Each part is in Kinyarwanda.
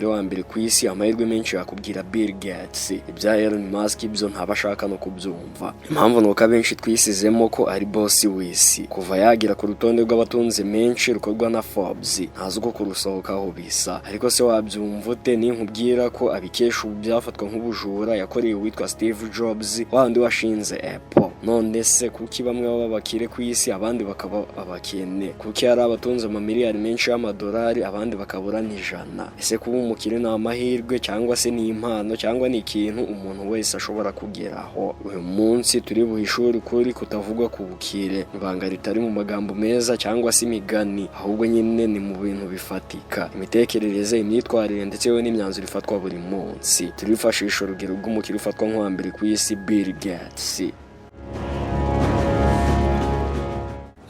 Wa mbere ku isi, amahirwe menshi yakubwira Bill Gates. Ibya Elon Musk ibyo ntaba ashaka no kubyumva. Impamvu ni uko abenshi twisizemo ko ari boss w'isi. Kuva yagera ku rutonde rw'abatunze menshi rukorwa na Forbes, ntazi uko kurusohokaho bisa. Ariko se wabyumva ute ninkubwira ko abikesha ubu byafatwa nk'ubujura yakoreye uwitwa Steve Jobs, wa wundi washinze Apple? None se kuki bamwe baba abakire ku isi, abandi bakaba abakene? Kuki hari abatunze amamiliyari menshi y'amadolari, abandi bakabura n'ijana? Ese kuba umukire ni amahirwe, cyangwa se ni impano, cyangwa ni ikintu umuntu wese ashobora kugeraho? Uyu munsi turi buhishure ukuri kutavugwa ku bukire, ibanga ritari mu magambo meza cyangwa se imigani, ahubwo nyine ni mu bintu bifatika, imitekerereze, imyitwarire, ndetse yewe n'imyanzuro ifatwa buri munsi. Turifashisha urugero rw'umukire ufatwa nk'uwa mbere ku isi, Bill Gates.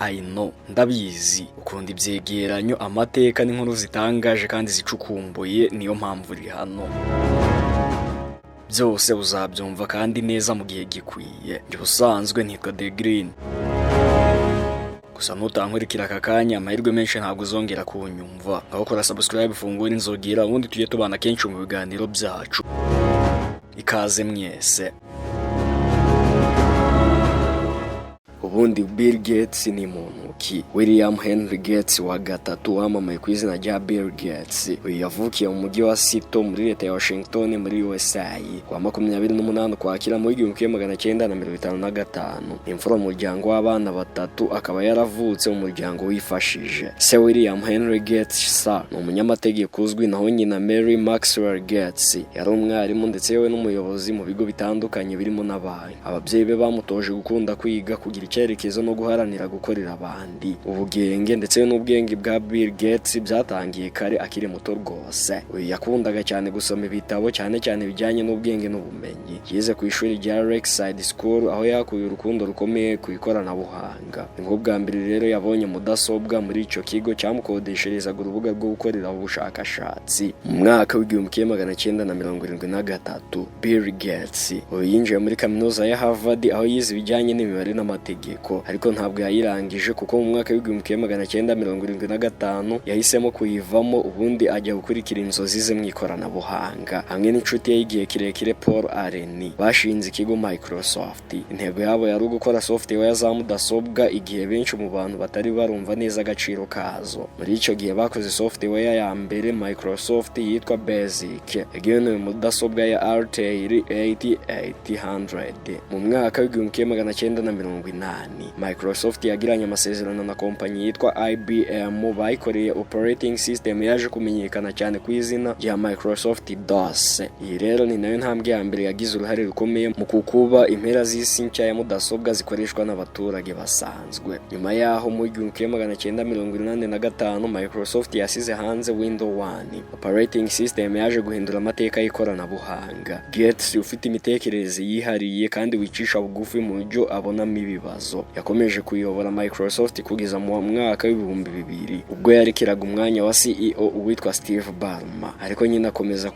I know, ndabizi, ukunda ibyegeranyo, amateka n'inkuru zitangaje kandi zicukumbuye, niyo mpamvu uri hano. Byose uzabyumva kandi neza mu gihe gikwiye. Njye ubusanzwe nitwa The Green. Gusa nutankurikira aka kanya, amahirwe menshi ntabwo uzongera kunyumva. Ngaho kora subscribe, ufungure inzogera, ubundi tujye tubana kenshi mu biganiro byacu. Ikaze mwese. Ubundi Bill Gates ni muntu ki? William Henry Gates wa gatatu, wamamaye ku izina rya Bill Gates. Uyu yavukiye mu mujyi wa Seattle muri leta ya Washington muri USA ku wa 28 Ukwakira muri 1955. Ni imfura mu muryango w'abana batatu, akaba yaravutse mu muryango wifashije. Se William Henry Gates Sir ni umunyamategeko uzwi, naho nyina Mary Maxwell Gates yari umwarimu ndetse yewe n'umuyobozi mu bigo bitandukanye birimo na banki. Ababyeyi be bamutoje gukunda kwiga, kugira icyerekezo no guharanira gukorera abandi. Ubugenge ndetse n'ubwenge bwa Bill Gates byatangiye kare akiri muto rwose. Uyu yakundaga cyane gusoma ibitabo, cyane cyane bijyanye n'ubwenge n'ubumenyi. Yize ku ishuri rya Lakeside School, aho yakuye urukundo rukomeye ku ikoranabuhanga. Ni bwo bwa mbere rero yabonye mudasobwa muri icyo kigo cyamukodesherezaga urubuga rwo gukoreraho ubushakashatsi. Mu mwaka w'1973, Bill Gates uyu yinjiye muri kaminuza ya Harvard, aho yize ibijyanye n'imibare n'amategeko, ariko ntabwo yayirangije, kuko mu mwaka w'1975 yahisemo kuyivamo, ubundi ajya gukurikira inzozi ze mu ikoranabuhanga. Hamwe n'inshuti ye y'igihe kirekire Paul Allen, bashinze ikigo Microsoft. Intego yabo yari ugukora software za mudasobwa igihe benshi mu bantu batari barumva neza agaciro kazo. Muri icyo gihe bakoze software ya mbere Microsoft yitwa Basic, yagenewe mudasobwa ya Altair 8800. Mu mwaka w'1980, Microsoft yagiranye amasezerano na kompanyi yitwa IBM, bayikoreye operating system yaje kumenyekana cyane ku izina rya Microsoft DOS. Iyi rero ni nayo ntambwe ya mbere yagize uruhare rukomeye mu kukuba impera z'isi nshya ya mudasobwa zikoreshwa n'abaturage basanzwe. Nyuma yaho, mu 1985, Microsoft yasize hanze Windows 1, operating system yaje guhindura amateka y'ikoranabuhanga. Gates, ufite imitekerereze yihariye kandi wicisha bugufi mu buryo abonamo ibibazo, yakomeje kuyobora Microsoft kugeza mu mwaka w'2000, ubwo yarekeraga umwanya wa CEO uwitwa Steve Ballmer, ariko nyine akomeza.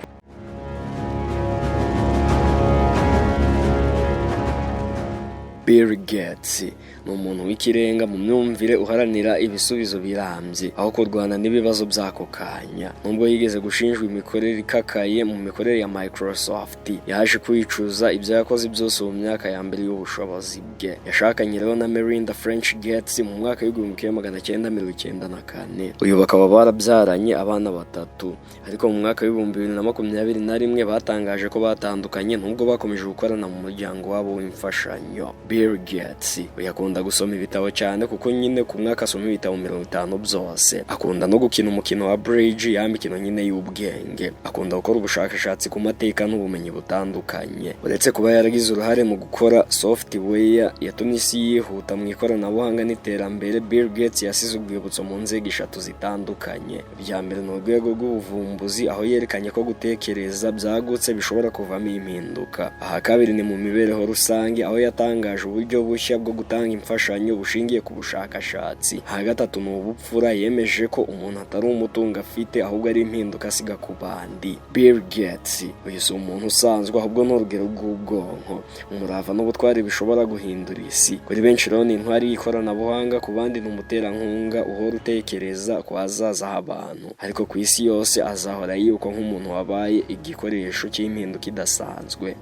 Bill Gates ni umuntu w'ikirenga mu myumvire, uharanira ibisubizo birambye aho kurwana n'ibibazo by'ako kanya. Nubwo yigeze gushinjwa imikorere ikakaye mu mikorere ya Microsoft, yaje kwicuza ibyo yakoze byose mu myaka ya mbere y'ubushobozi bwe. Yashakanye rero na Melinda French Gates mu mwaka w'1994. Uyu bakaba barabyaranye abana batatu, ariko mu mwaka w'2021 batangaje ko batandukanye, nubwo bakomeje gukorana mu muryango wabo w'imfashanyo. Bill Gates uyu akunda gusoma ibitabo cyane, kuko nyine ku mwaka asoma ibitabo 50 byose. Akunda no gukina umukino wa bridge, ya mikino nyine y'ubwenge. Akunda gukora ubushakashatsi ku mateka n'ubumenyi butandukanye. Uretse kuba yaragize uruhare mu gukora software yatumye isi yihuta mu ikoranabuhanga n'iterambere, Bill Gates yasize urwibutso mu nzego eshatu zitandukanye. Ibya mbere ni urwego rw'ubuvumbuzi, aho yerekanye ko gutekereza byagutse bishobora kuvamo impinduka. Aha kabiri ni mu mibereho rusange, aho yatangaje Yagaragaje uburyo bushya bwo gutanga imfashanyo bushingiye ku bushakashatsi. Aha gatatu ni ubupfura. Yemeje ko umuntu atari umutungo afite, ahubwo ari impinduka asiga ku bandi. Bill Gates uyu si umuntu usanzwe, ahubwo ni urugero rw'ubwonko, umurava n'ubutwari bishobora guhindura isi. Kuri benshi rero ni intwari y'ikoranabuhanga, ku bandi ni umuterankunga uhora utekereza ku hazaza h'abantu, ariko ku isi yose azahora yibukwa nk'umuntu wabaye igikoresho cy'impinduka idasanzwe.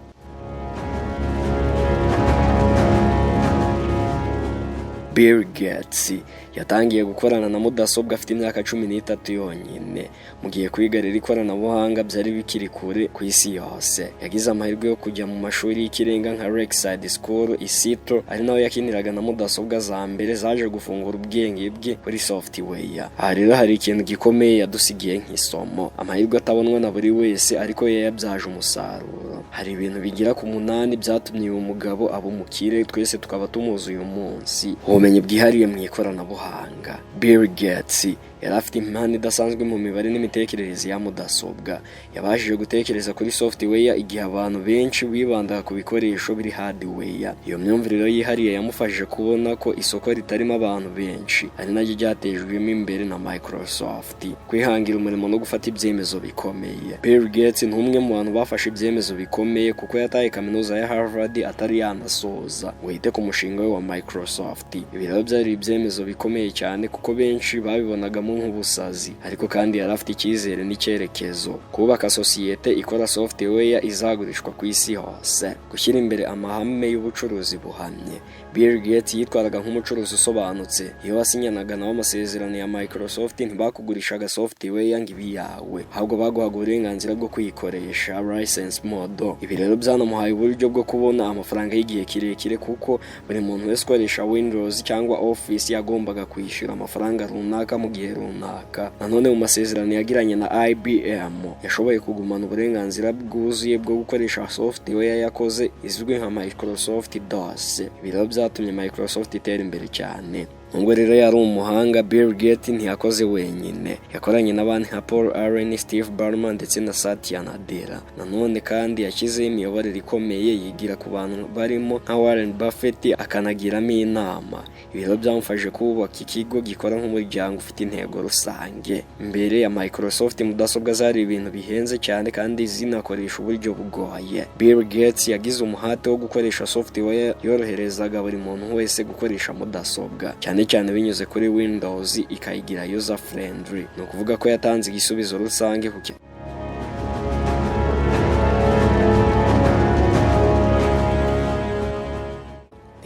Bill Gates yatangiye gukorana na mudasobwa afite imyaka 13 yonyine. Mu gihe kwiga rero ikoranabuhanga byari bikiri kure ku isi yose, yagize amahirwe yo kujya mu mashuri y'ikirenga nka Lakeside School i Seattle, ari naho yakiniraga na mudasobwa za mbere zaje gufungura ubwenge bwe kuri software. Aha rero hari ikintu gikomeye yadusigiye nk'isomo: amahirwe atabonwa na buri wese, ariko yayabyaje umusaruro. Hari ibintu bigera ku 8 byatumye uyu mugabo aba umukire, twese tukaba tumuzi uyu munsi. Ubumenyi bwihariye mu ikoranabuhanga. Bill Gates yari afite impano idasanzwe mu mibare n'imitekerereze ya mudasobwa. Yabashije gutekereza kuri software igihe abantu benshi bibandaga ku bikoresho biri hardware. Iyo myumvire yihariye yamufashije kubona ko isoko ritarimo abantu benshi, ari naryo ryatejwemo imbere na Microsoft. Kwihangira umurimo no gufata ibyemezo bikomeye. Bill Gates ni umwe mu bantu bafashe ibyemezo bikomeye, kuko yataye kaminuza ya Harvard atari yanasoza ngo yite ku mushinga we wa Microsoft. Ibi rero byari ibyemezo bikomeye cyane, kuko benshi babibonagamo nk'ubusazi, ariko kandi yari afite icyizere n'icyerekezo: kubaka sosiyete ikora software izagurishwa ku isi hose. Gushyira imbere amahame y'ubucuruzi buhamye. Bill Gates yitwaraga nk'umucuruzi usobanutse. Iyo wasinyanaga nawe amasezerano ya Microsoft, ntibakugurishaga software ngo ibe iyawe, ahubwo baguhaga uburenganzira bwo kuyikoresha, license model. Ibi rero byanamuhaye uburyo bwo kubona amafaranga y'igihe kirekire, kuko buri muntu wese ukoresha Windows cyangwa Office yagombaga kwishyura amafaranga runaka mu gihe runaka. Nanone mu masezerano yagiranye na IBM, yashoboye kugumana uburenganzira bwuzuye bwo gukoresha software yakoze izwi nka Microsoft DOS. Ibi rero byatumye Microsoft itera imbere cyane. Nubwo rero yari umuhanga, Bill Gates ntiyakoze wenyine. Yakoranye n'abandi nka Paul Allen, Steve Ballmer ndetse na Satya Nadella. Nanone kandi yashyizeho imiyoborere ikomeye, yigira ku bantu barimo nka Warren Buffett, akanagiramo inama. Ibi rero byamufashije kubaka ikigo gikora nk'umuryango ufite intego rusange. Mbere ya Microsoft, mudasobwa zari ibintu bihenze cyane kandi zinakoresha uburyo bugoye. Bill Gates yagize umuhate wo gukoresha software yoroherezaga buri muntu wese gukoresha mudasobwa, cyane cyane binyuze kuri Windows, ikayigira user friendly. Ni ukuvuga ko yatanze igisubizo rusange ku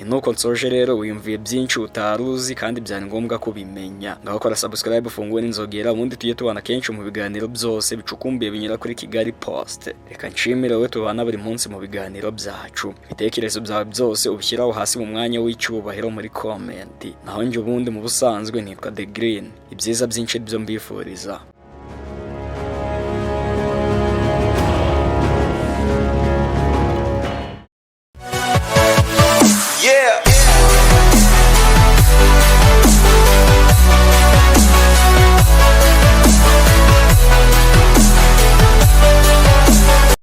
Nuko nsoje rero, wiyumviye byinshi utari uzi kandi byari ngombwa kubimenya. Ngaho kora subscribe, ufungure n'inzogera, ubundi tujye tubana kenshi mu biganiro byose bicukumbuye binyura kuri Kigali Post. Reka nshimire wowe tubana buri munsi mu biganiro byacu. Ibitekerezo byawe byose ubishyiraho hasi mu mwanya w'icyubahiro muri comment. Naho njye ubundi mu busanzwe nitwa The Green. Ibyiza byinshi byo mbifuriza.